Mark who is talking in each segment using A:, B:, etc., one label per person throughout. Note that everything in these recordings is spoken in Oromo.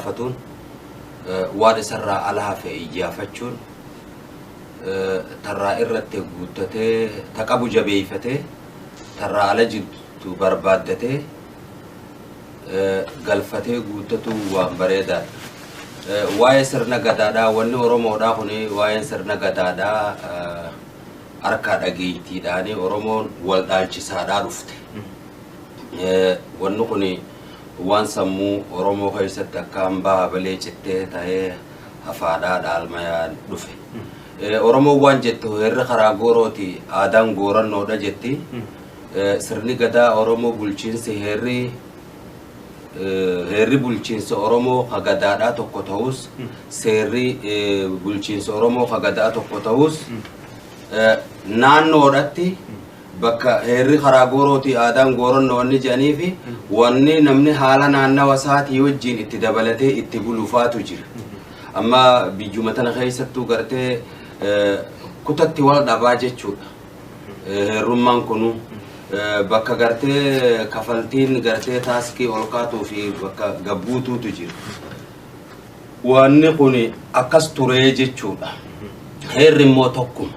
A: gaafatuun, waan isarraa ala hafe iyyaafachuun, tarraa irratte guuttatee, ta qabu jabeeyfatee, tarraa ala jirtu barbaaddatee, galfatee guuttatuun waan bareedaadha. Waa'ee sirna gadaadhaa wanni Oromoodhaa kuni waa'een sirna gadaadhaa harkaa dhageeytiidhaani Oromoon wal dhaalchisaadhaa dhufte. Wanni kuni waan sammuu Oromoo keessatti akka hambaa habalee cittee tahee hafaadhaa dhaalmayaan dhufe. Oromoon waan jettu heerri karaa goorooti aadaan goorannoodha jetti. Sirni gadaa Oromoo bulchiinsi heerri heerri bulchiinsa Oromoo ka gadaadhaa tokko ta'us, seerri bulchiinsa Oromoo ka gadaa tokko ta'us, naannoodhatti bakka heerri karaa goorootii aadaan goorannoo wanni jedhanii fi wanni namni haala naannawa isaatii wajjin itti dabalatee itti bulufaatu jira. Amma biyyuma tana keessattuu gartee kutatti wal dhabaa jechuudha. Heerrummaan kunu bakka gartee kafaltiin gartee taaskii ol kaatuu fi bakka gabbuutuutu jira. Wanni kun akkas turee jechuudha. Heerri immoo tokkuma.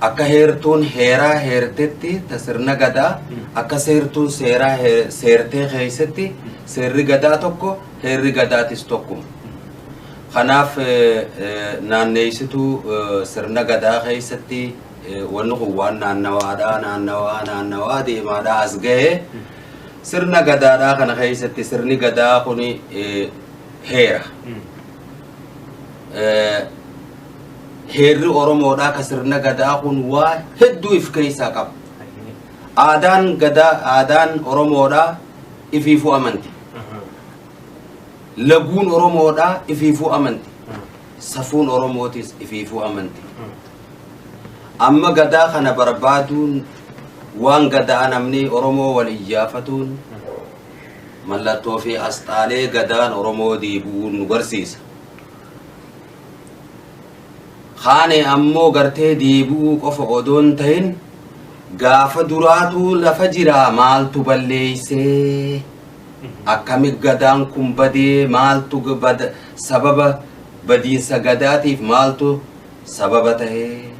A: Akka heertuun heeraa heertetti ta sirna gadaa, akka seertuun seeraa seertee keessatti seerri gadaa tokko, heerri gadaatis tokkuma. Kanaaf naanneessituu sirna gadaa keessatti wanni kun waan naannawaadhaa naannawaa naannawaa deemaadhaa as gahee sirna gadaadhaa kana keessatti sirni gadaa kun heera. Heerri Oromoodhaa ka sirna gadaa kun waa hedduu if keessaa qaba. Aadaan gadaa, aadaan Oromoodhaa ifiifuu amanti. Laguun Oromoodhaa ifiifuu amanti. Safuun Oromootis ifiifuu amanti. Amma gadaa kana barbaaduun, waan gadaa namni Oromoo wal iyyaafatuun, mallattoo fi asxaalee gadaan Oromoo deebi'uun nu garsiisa. Kaane ammoo gartee deebi'uu qofa odoo hin ta'in, gaafa duraatuu lafa jiraa maaltu balleeysee, akkami gadaan kun badee, maaltu sababa badiinsa gadaatiif maaltu sababa tahee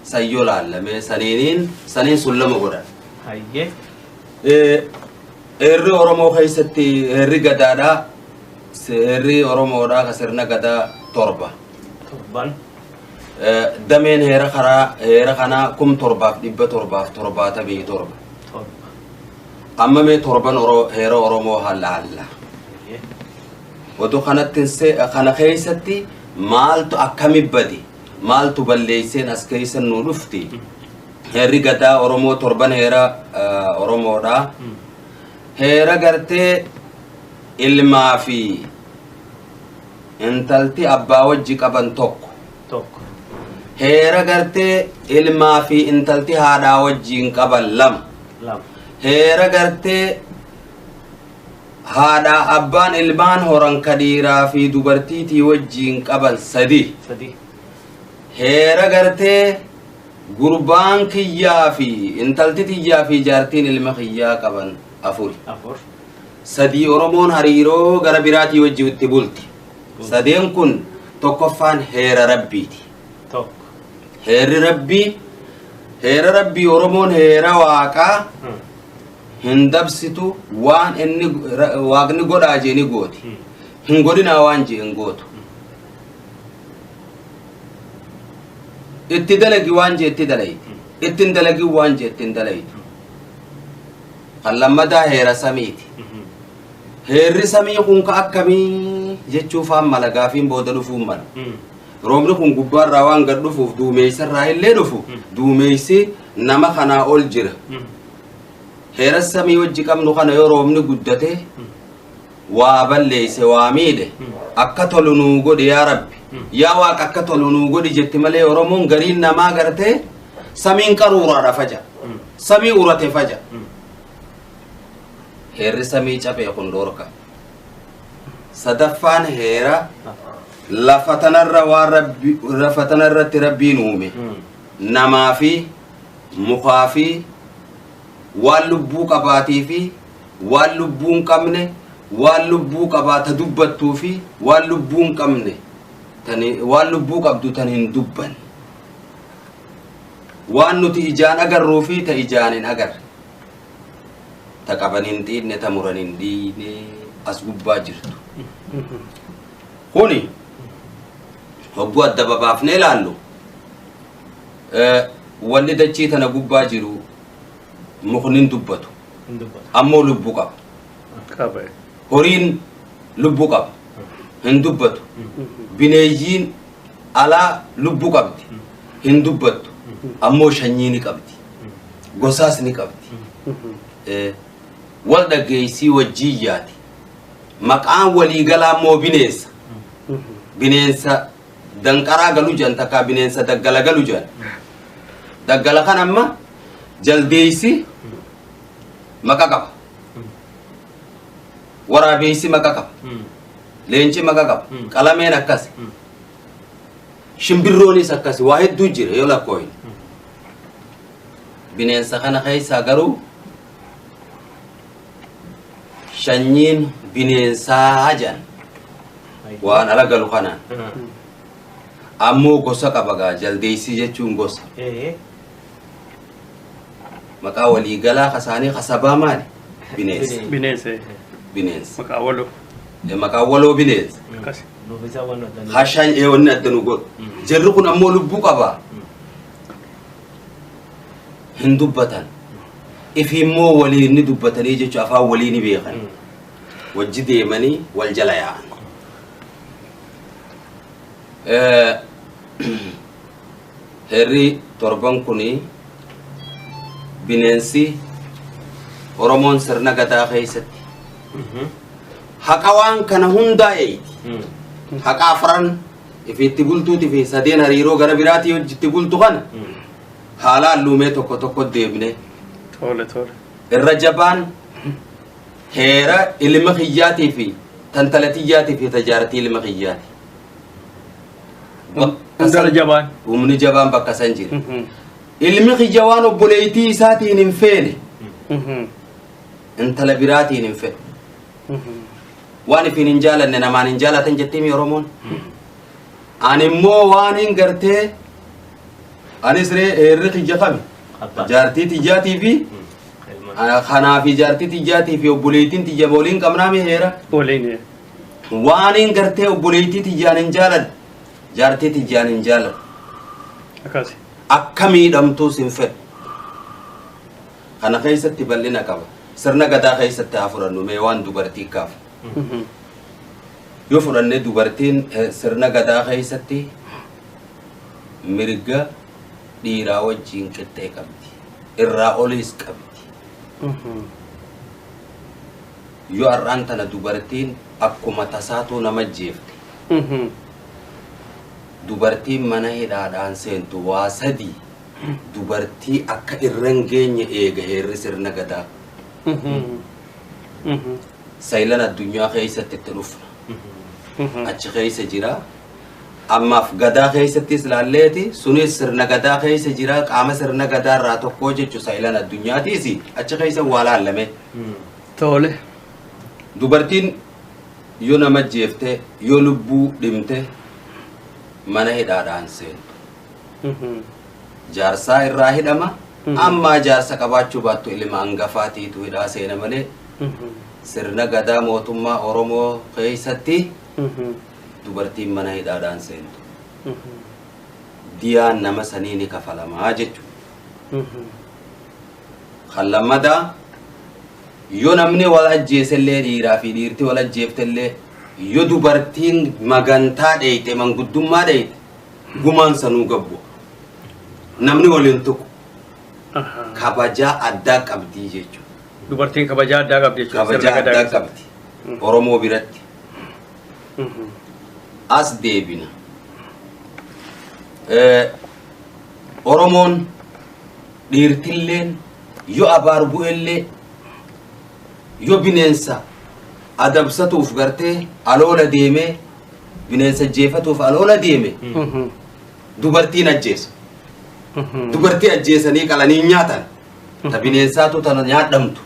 A: sayyoo laallamee saniiniin saniin sun lama godhan.
B: Hayyee.
A: Heerri Oromoo keessatti heerri gadaadhaa, heerri Oromoodhaa ka sirna gadaa 7.
B: Torban.
A: Dameen heera karaa heera kanaa 7777.
B: 7.
A: Amma mee torban heera Oromoo haa laalla.
B: Hayyee.
A: Oduu kanatti kana keessatti maaltu akkami badi, maaltu balleesseen as keessa nu dhufti. Heerri gadaa Oromoo torban heera Oromoodhaa. Heera gartee ilmaa fi intalti abbaa wajji qaban tokko.
B: 1.
A: Heera gartee ilmaa fi intalti haadhaa wajjiin qaban 2.
B: 2.
A: Heera gartee haadhaa abbaan ilmaan horan ka dhiiraa fi dubartiitii wajjiin qaban 3.
B: 3.
A: Heera gartee gurbaan kiyyaa fi intalti tiyyaa fi jaartiin ilma kiyyaa qaban 4.
B: 4.
A: 3 Oromoon hariiroo gara biraatii wajji itti bulti. Sadeen kun tokkoffaan heera rabbiiti.
B: 1.
A: Heerri rabbii, heera rabbii Oromoon heera waaqaa hin dabsitu, waan inni waaqni godhaa jee ni gooti. Hin godhinaa waan jee hin gootu. Itti dalagi waan jee itti dalayti. Itti hin dalagin waan jee itti hin dalaytu. Kan lammataa heera samiiti. Heerri samii kun ka akkamii jechuufaan mala gaafiin booda dhufuun mala. Roobni kun gubbaarraa waan gad dhufuuf duumeessarraa illee dhufu, duumeessi nama kanaa ol jira. Heera samii wajji qabnu kana yoo roobni guddate waa balleesse, waa miidhe, akka tolu nuu godhi yaa rabbi. Yaa waaqa akka tolu nuu godhi jetti malee Oromoon gariin namaa gartee samiin qaruuraadha faja. Samii urate faja. Heerri samii cabee kun dhoorka. Sadaffaan heera lafa tanarra waan rabbi lafa tanarratti rabbiin uume. Namaa fi mukaa fi waan lubbuu qabaatii fi waan lubbuu hin qabne. Waan lubbuu qabaa ta dubbattuu fi waan lubbuu hin qabne tan waan lubbuu qabdu tan hin dubbanne. Waan nuti ijaan agarruu fi ta ijaan hin agarre. Ta qaban hin xiinne ta muran hin dhiine as gubbaa jirtu. Kuni hogguu adda babaafnee ilaallu wanni dachii tana gubbaa jiru mukni hin dubbatu.
B: Hin dubbatu.
A: Ammoo lubbuu qaba.
C: Qaba.
A: Horiin lubbuu qaba. Hin dubbatu. Bineeyyiin alaa lubbuu qabdi. Hin dubbattu. Ammoo shanyii ni qabdi. Gosaas ni qabdi. Wal dhageessii wajjin yaati. Maqaan waliigalaa immoo bineensa. Bineensa danqaraa galu jedhan takkaa bineensa daggala galu jedhan. Daggala kan amma jaldeessi maqa qaba. Waraabeessi maqa qaba. Leenci maqa qaba. Qalameen akkasi. Shimbirroonis akkasi waa hedduu jira yoo lakkooyne. Bineensa kana keessaa garuu shanyiin bineensaa jedhan waan ala galu kanaan. Ammoo gosa qaba gaa jaldeessii jechuun gosa. Maqaa waliigalaa kasaanii kasabaa maali? Bineensa.
C: Bineensa.
A: Bineensa.
C: Maqaa waloo.
A: Maqaa waloo bineensa.
C: Akkasi.
B: Nuuf isaa waan adda nu.
A: Hashaan ee wanni adda nu godhu. Jarri kun ammoo lubbuu qaba. Hin dubbatan. Ifi immoo waliin ni dubbatanii jechuun afaan walii ni beekan. Wajji deemanii wal jala yaa'an. Heerri torban kuni bineensi Oromoon sirna gadaa keessatti haqa waan kana hundaa eeyti. Haqa afran ifiitti bultuuti fi sadeen hariiroo gara biraatii hojjitti bultu kana haala alluumee tokko tokko deemne
C: Tole tole.
A: irra jabaan heera ilma kiyyaatii fi tantala tiyyaatii fi tajaartii ilma kiyyaati. Bakka
C: Hundarra jabaan.
A: Humni jabaan bakka san jira. Ilmi kiyya waan obboleettii isaatiin hin feene intala biraatiin hin fedhu. Waan ifiin hin jaalanne namaan hin jaalatan jettee mi Oromoon? Ani immoo waan hin gartee anis ree heerri kiyya kami
B: Abbaa.
A: jaartii tiyyaatii fi
B: Ilma.
A: kanaa fi jaartii tiyyaatii fi obboleettiin tiyya waliin qabnaa mi heera?
C: Waliin.
A: Waan hin gartee obboleettii tiyyaan hin jaaladhu jaartii tiyyaan hin jaaladhu.
C: Akkasi.
A: Akka miidhamtuus hin fedhu. Kana keessatti bal'ina qaba. Sirna gadaa keessatti haa fudhannu mee waan dubartii kaafu. Yoo fudhanne dubartiin sirna gadaa keessatti mirga dhiiraa wajjin qixxee qabdi. Irraa oliis qabdi. Yoo har'aan tana dubartiin akkuma tasaatuu nama jeefte. Dubartiin mana hidhaadhaan seentu waa sadii dubartii akka irra hin geenye eega heerri sirna gadaa. Sayilan addunyaa keessatti itti dhufna. Achi keessa jira. Ammaaf gadaa keessattis ilaalleeti sunis sirna gadaa keessa jira qaama sirna gadaa irraa tokko jechu sayilan addunyaatiis achi keessa waa laallame.
C: Tole.
A: Dubartiin yoo nama jeefte yoo lubbuu dhimte mana hidhaadhaan seentu. Jaarsaa irraa hidhama. Ammaa jaarsa qabaachuu baattu ilma hangafaatiitu hidhaa seena malee sirna gadaa mootummaa Oromoo keessatti dubartiin mana hidhaadhaan seentu. Diyaan nama sanii ni kafalamaa jechuudha. Kan lammataa yoo namni wal ajjeesellee dhiiraa fi dhiirti wal ajjeeftellee yoo dubartiin magantaa dheeyte manguddummaa dheeyte gumaan sanuu gabbu. Namni waliin tuqu kabajaa addaa qabdii jechuudha.
C: Dubartiin kabajaa addaa qabdi jechuudha.
A: Kabajaa addaa qabdi. Oromoo biratti. As deebina. Oromoon dhiirtilleen yoo abaar bu'ellee yoo bineensa adabsatuuf gartee aloola deemee bineensa jeefatuuf aloola deeme dubartiin ajjeesa. Dubartii ajjeesanii qalanii nyaatan. Ta bineensaatu tana nyaadhamtu.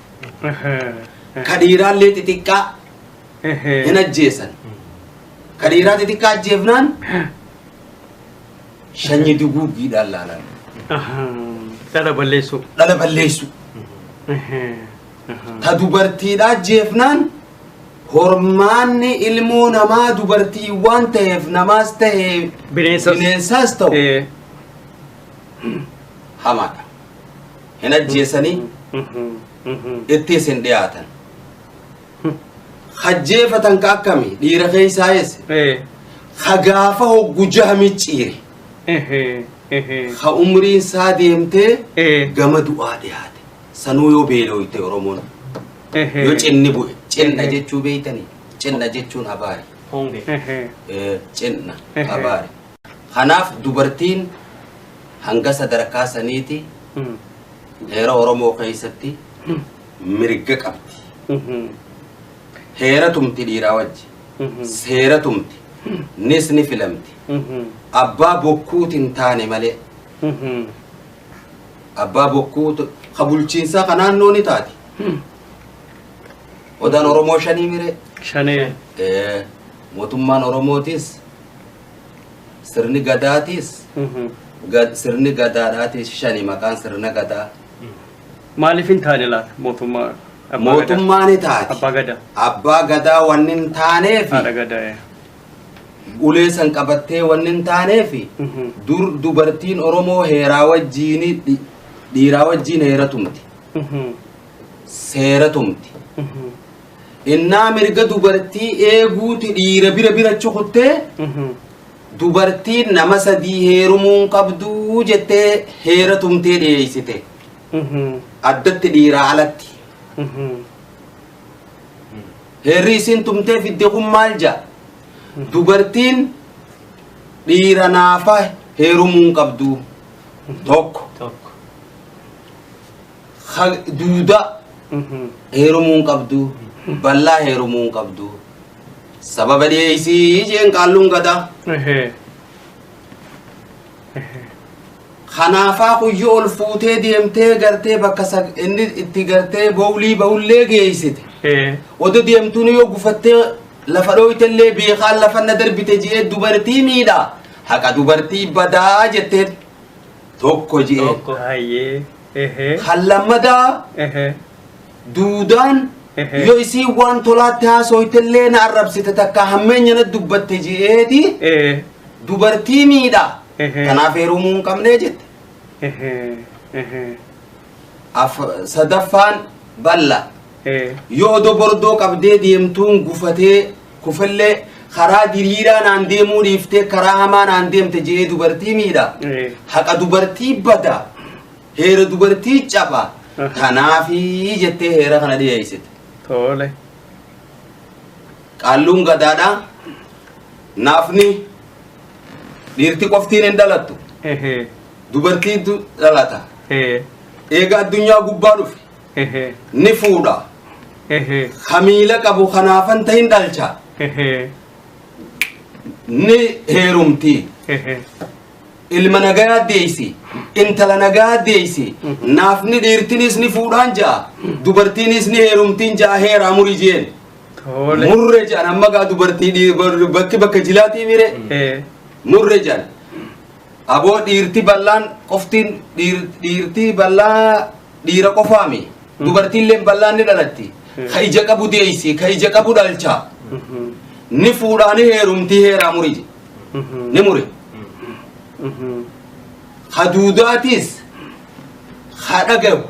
A: Ka dhiiraallee xixiqqaa Hin ajjeesan. Ka dhiiraa xixiqqaa ajjeefnaan shanyi duguuggiidhaan laalan.
C: Dhala balleessuu.
A: Dhala balleessu. Ta dubartiidhaa ajjeefnaan hormaanni ilmoo namaa dubartii waan ta'eef namaas ta'e
C: Bineensas.
A: bineensaas ta'u hamaadha. Hin ajjeesanii ittis hin dhiyaatan. Hajjeefatan ka akkami dhiira keessaayis ka gaafa hoggu jaha micciire ka umriin isaa deemtee gama du'aa dhiyaate. Sanuu yoo beelooyte Oromoon yoo cinni bu'e cinna jechuu beeytanii cinna jechuun abaari.
B: Honge.
A: Cinna abaari. Kanaaf dubartiin hanga sadarkaa saniiti heera Oromoo keessatti mirga qabdi. Heera tumti dhiiraa wajji. Seera tumti. Nis ni filamti. Abbaa bokkuutiin taane malee. Abbaa bokkuu ka bulchiinsaa ka naannoo ni taati. Odaan Oromoo shanii miree.
C: Shanee.
A: Mootummaan Oromootis sirni gadaatis sirni gadaadhaatis shani maqaan sirna gadaa.
C: Maaliif hin taane laata mootummaa abbaa gadaa?
A: Mootummaa ni taati.
C: Abbaa gadaa.
A: Abbaa gadaa wanni hin taaneef
C: Haadha gadaa.
A: Ulee san qabattee wanni hin taaneef dur dubartiin Oromoo heeraa wajjiin dhiiraa wajjiin heera tumti. Seera tumti. Innaa mirga dubartii eeguuti dhiira bira bira cukuttee dubartiin nama sadii heerumuu hin qabduu jettee heera tumtee dhiyeessite. Addatti dhiiraa alatti. Heerri isin tumtee fidde kun maal ja'a? Dubartiin dhiira naafa heerumuu hin qabdu. Tokko.
B: Tokko.
A: Duuda heerumuu hin qabdu. Bal'aa heerumuu hin qabdu. Sababa dhiyeessii jeen qaalluun gadaa. Kanaafaa kuyyoo ol fuutee deemtee gartee bakka inni itti gartee bowlii ba'ullee geessite. Odoo deemtuun yoo gufattee lafa dhooytellee beekaan lafa na darbite je'ee dubartii miidha. Haqa dubartii badaa jettee tokko je'ee.
B: Tokko.
A: Kan lammadaa duudaan yoo isii waan tolaatti haasooytellee na arrabsite takka hammeenya na dubbatte je'eeti dubartii miidha. Kanaaf heerumuu hin qabnee jette. Sadaffaan bal'a. Yoo odoo bordoo qabdee deemtuun gufatee kufellee karaa diriiraa naan deemuu dhiiftee karaa hamaa naan deemte je'ee dubartii miidha. Haqa dubartii bada. Heera dubartii caba. Kanaafii jettee heera kana dhiyeessite.
C: Tole.
A: Qaalluun gadaadha. Naafni dhiirti qoftiin hin dhalattu. Dubartiitu dhalata. Eega addunyaa gubbaa dhufe. Ni fuudha. Kamiila qabu kanaafan ta'in dhalcha. Ni heerumti. Ilma nagaa deessi. Intala nagaa deessi. Naafni dhiirtinis ni fuudhaan ja'a. Dubartiinis ni heerumtiin ja'a heeraa murii jeen. Murre ja'an amma gaa dubartii bakki bakka jilaatii mire. Murre ja'an. Aboo dhiirti bal'aan qoftiin dhiirti bal'aa dhiira qofaami. Dubartiillee bal'aan ni dhalatti. Ka ija qabu deessi, ka ija qabu dhalcha. Ni fuudhaa ni heerumtii heeraa muri. Ni muri. Ka duudaatis ka dhagahu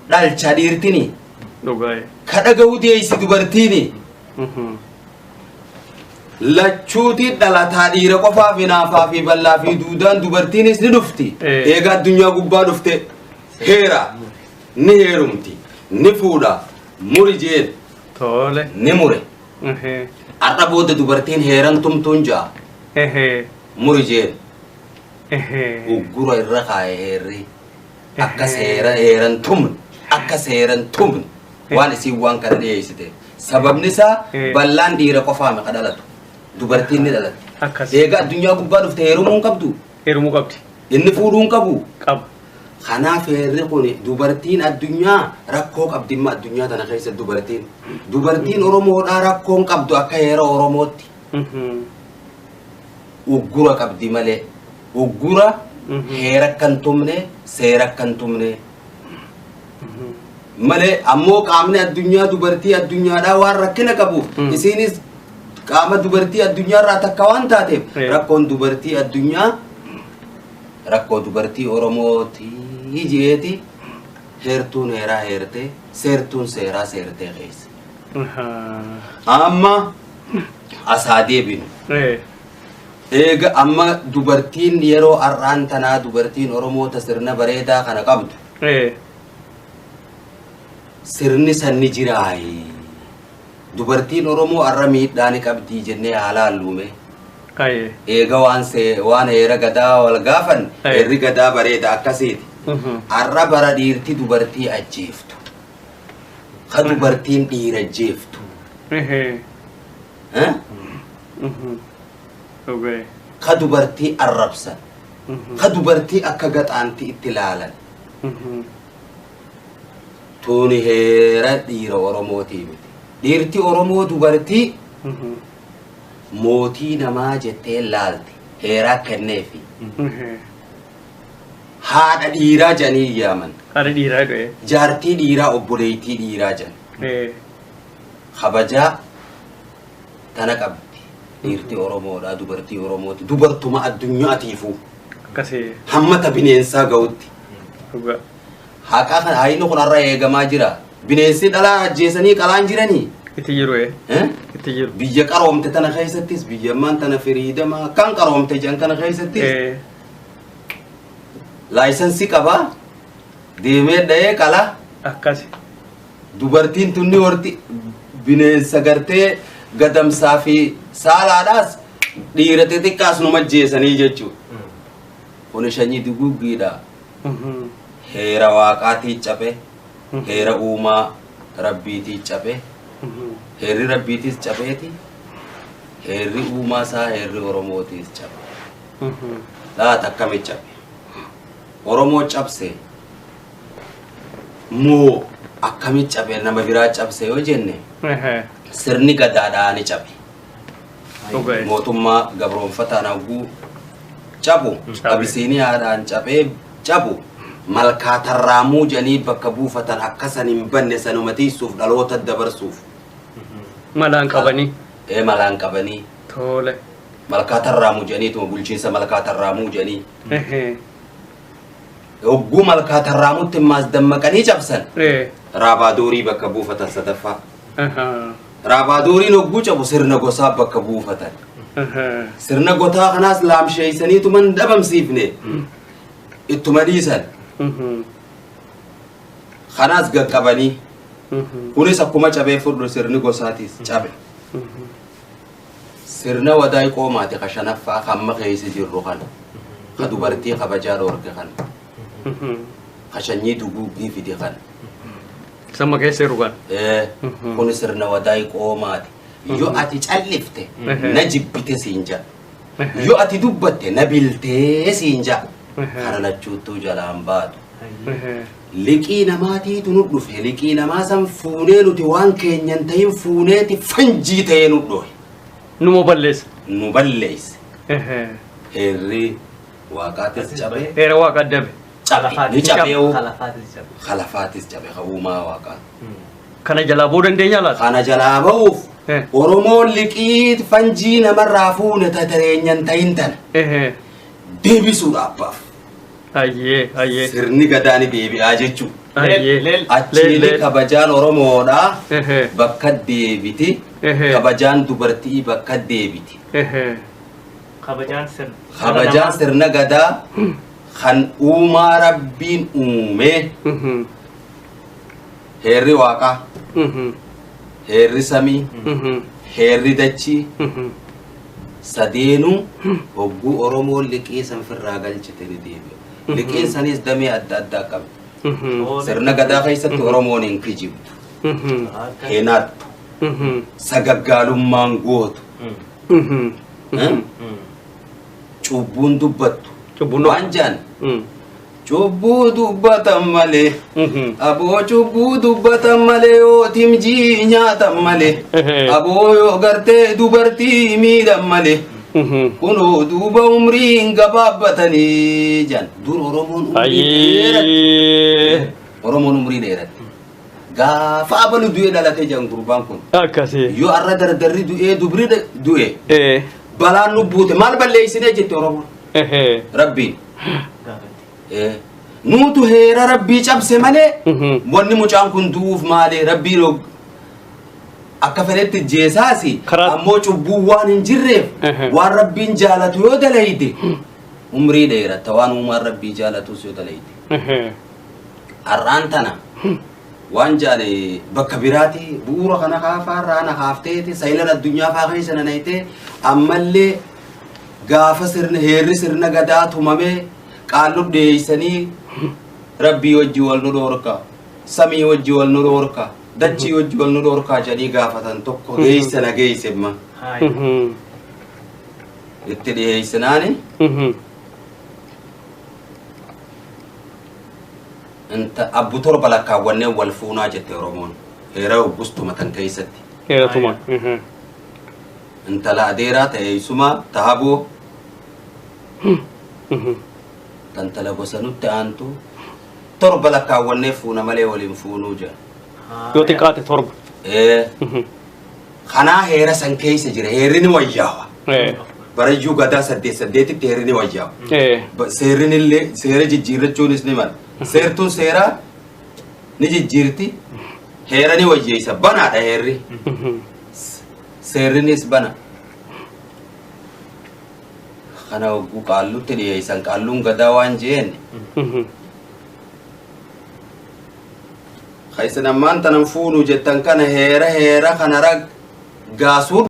A: dhalcha dhiirtini. Ka dhagahu deessi dubartiini. Lachuuti dhalataa dhiira qofaa fi naafaa fi bal'aa fi duudaan dubartiinis ni dhufti. Egaa addunyaa gubbaa dhufte heera ni heerumti ni fuudha muri jeen ni mure. Har'a booda dubartiin heeran tumtuun ja'a muri jeen uggura irra kaa'e heerri akka seera heeran tumne akka seeran tumne waan isiin waan kana dhiyeessite. Sababni isaa bal'aan dhiira qofaame ka dhalatu. Dubartiin ni dhalatti. Egaa addunyaa gubbaa dhufte heerumuu hin qabdu.
C: Heerumuu qabdi.
A: Inni fuudhuu hin qabu.
C: Qaba.
A: Kanaaf heerri kun dubartiin addunyaa rakkoo qabdi imma addunyaa tana keessa dubartiin. Dubartiin Oromoodhaa rakkoon qabdu akka heera Oromootti uggura qabdi malee. Uggura heera akka hin tumne, seera akka hin tumne malee ammoo qaamni addunyaa dubartii addunyaadhaa waan rakkina qabuuf isiinis qaama dubartii addunyaarraa takka waan taateef rakkoon dubartii addunyaa rakkoo dubartii Oromootii jeeti heertuun heeraa heertee seertuun seeraa seertee keessa. Amma asaa deebinu. Eega amma dubartiin yeroo har'aan tanaa dubartiin Oromoo ta sirna bareedaa kana qabdu sirni san ni jiraayi. Dubartiin Oromoo har'a miidhaa ni qabdii jennee haa laalluume. Eega waan waan heera gadaa wal gaafan heerri gadaa bareeda akkasiiti. Har'a bara dhiirti dubartii ajjeeftu. Ka dubartiin dhiira ajjeeftu. Eh? Ka dubartii arrabsan. Ka dubartii akka gaxaanti itti laalan. Tuni heera dhiira Oromootii miti. Dhiirti Oromoo dubartii mootii namaa jettee laalti. Heeraa kenneefi. Haadha dhiiraa jedhanii yaaman.
C: Haadha dhiiraa jedhu.
A: Jaartii dhiiraa obboleettii dhiiraa jedhan. Kabajaa tana qabdi. Dhiirti Oromoodhaa dubartii Oromooti. Dubartuma addunyaatiifuu.
C: Akkasii.
A: Hammata bineensaa ga'utti.
C: Dhugaa.
A: Haqaa kana hayni kun har'a eegamaa jira. Bineensi dhalaa ajjeesanii qalaan jiranii.
C: Itti jiru. Itti jiru.
A: Biyya qaroomte tana keessattis biyya ammaan tana firiidama akkaan qaroomte jedhan kana keessattis laayisansii qabaa deemee dha'ee qala
C: Akkasi.
A: dubartiin tunni horti bineensa gartee gadamsaa fi saalaadhaas dhiira xixiqqaas numa ajjeesanii jechuudha. Kuni sanyii duguggiidha. Heera waaqaatii cabe, heera uumaa rabbiitii cabe, heerri rabbiitiis cabeeti, heerri uumaa isaa heerri Oromootiis cabe. Laata akkami cabe? Oromoo cabse moo akkami cabe nama biraa cabse yoo jenne sirni gadaadhaa ni cabe.
C: Dhugaa.
A: Mootummaa gabroonfataan hagguu cabu
C: Cabe.
A: Abisiiniyaadhaan cabee cabu malkaa tarraamuu jedhanii bakka buufatan akka san hin banne sanuma tiisuuf dhaloota dabarsuuf.
C: Malaan qabanii.
A: Ee malaan qabanii.
C: Tole.
A: Malkaa tarraamuu jedhaniituma bulchiinsa malkaa tarraamuu jedhanii. Hogguu malkaa tarraamutti ammaas dammaqanii cabsan. Raabaaduurii bakka buufatan sadaffaa. Raabaaduuriin hogguu cabu sirna gosaa bakka buufatan. Sirna gotaa kanaas laamsheessaniituman dhabamsiifne ittuma dhiisan. Kanaas gaqqabanii. Kunis akkuma cabee fudhu sirni gosaatiis cabe. Sirna wadaay qoomaati ka shanaffaa kan amma keessa jirru kana. Ka dubartii kabajaa dhoorke kana. Ka sanyii duguuggii fide kana.
C: Sama keessa jiru kana.
A: Kun sirna wadaay qoomaati. Yoo ati callifte na jibbite siin jedha. Yoo ati dubbatte na biltee siin jedha. Kana lachuuttuu jalaan baatu. Liqii namaatiitu nu dhufe. Liqii namaa san fuunee nuti waan keenyan ta'in fuuneeti fanjii ta'ee nu dhohe.
C: Numa balleessa.
A: Nu balleesse. Heerri waaqaatis cabe.
C: Heera waaqa dabe.
A: Cabe. Ni cabeewu.
B: Kalafaatis cabe.
A: Kalafaatis cabe ka uumaa waaqaa.
C: Kana jalaa ba'uu dandeenya laata?
A: Kana jalaa ba'uuf Oromoon liqii fanjii namarraa fuune tatareenyan ta'in tana deebisuudha abbaaf.
C: Ayyee ayyee.
A: Sirni gadaa ni deebi'aa jechuudha.
C: Ayyee.
A: Achiin kabajaan Oromoodhaa bakka deebiti. Kabajaan dubartii bakka deebiti.
B: Kabajaan sirna.
A: Kabajaan sirna gadaa kan uumaa rabbiin uume heerri waaqaa, heerri samii, heerri dachii sadeenuu hogguu Oromoon liqii san firraa galchite ni deebi'a. Liqiin sanis damee adda addaa qabdi. Sirna gadaa keessatti Oromoon hin kijibdu, hin hattu, sagaggaalummaan gootu, cubbuun dubbattu.
C: Cubbuun
A: Waan jedhan Cubbuu dubbatan malee. Aboo cubbuu dubbatan malee yoo timjii nyaatan malee. Aboo yoo gartee dubartii miidhan malee. Kunoo duuba umriin gabaabbatanii jan. Dur Oromoon umrii dheeratti.
C: Ayyee.
A: Oromoon umrii dheeratti. Gaafa abalu du'ee dhalate jan gurbaan kun.
C: Akkasii.
A: Yoo arra dardarri du'ee dubri du'e
C: Ee.
A: balaan nu buute maal balleessinee jette Oromoon.
C: Ehee.
A: Rabbiin.
B: Gaafatti.
A: Nuutu heera rabbii cabse malee wanni mucaan kun du'uuf maalee rabbiin akka fedhetti jeesaasi ammoo cubbuu waan hin jirreef waan rabbiin jaalatu yoo dalayde umrii dheeratta waan uumaan rabbii jaalatus yoo dalayde. Har'aan tana waan jaale bakka biraati bu'uura kana kaafaarraa na kaafteeti sayilan addunyaa faa keessa na nayitee ammallee gaafa sirna heerri sirna gadaa tumamee qaallu dhiyeessanii rabbii wajji wal nu dhoorka samii wajji wal nu dhoorka dachii wajji wal nu dhoorkaa jedhanii gaafatan tokko geessa na geesse ma
B: Haaya.
A: Itti dhiyeessinaani inta abbu torba lakkaawwanneen wal fuunaa jette Oromoon heera hoggustuma tan keessatti.
C: Heeratuma.
A: Intala adeeraa ta'e isuma tahaboo tantala gosa nutti aantu torba lakkaawwannee fuuna malee waliin fuunuu jedha.
C: Yoo xiqqaate torba.
A: Ee, kanaa heera san keessa jira heerri ni wayyaawa. Barayyuu gadaa saddeet saddeetitti heerri ni wayyaawa. Seerrin illee seera jijjiirrachuunis ni mala. Seertuun seeraa ni jijjiirti. Heera ni wayyeessa. Banaadha heerri. Seerrinis bana. Kana hogguu qaallutti dhiyeessan qaalluun gadaa waan jeen. Ka isin ammaan tanan fuunu jettan kana heera heera kana rag gaasuu.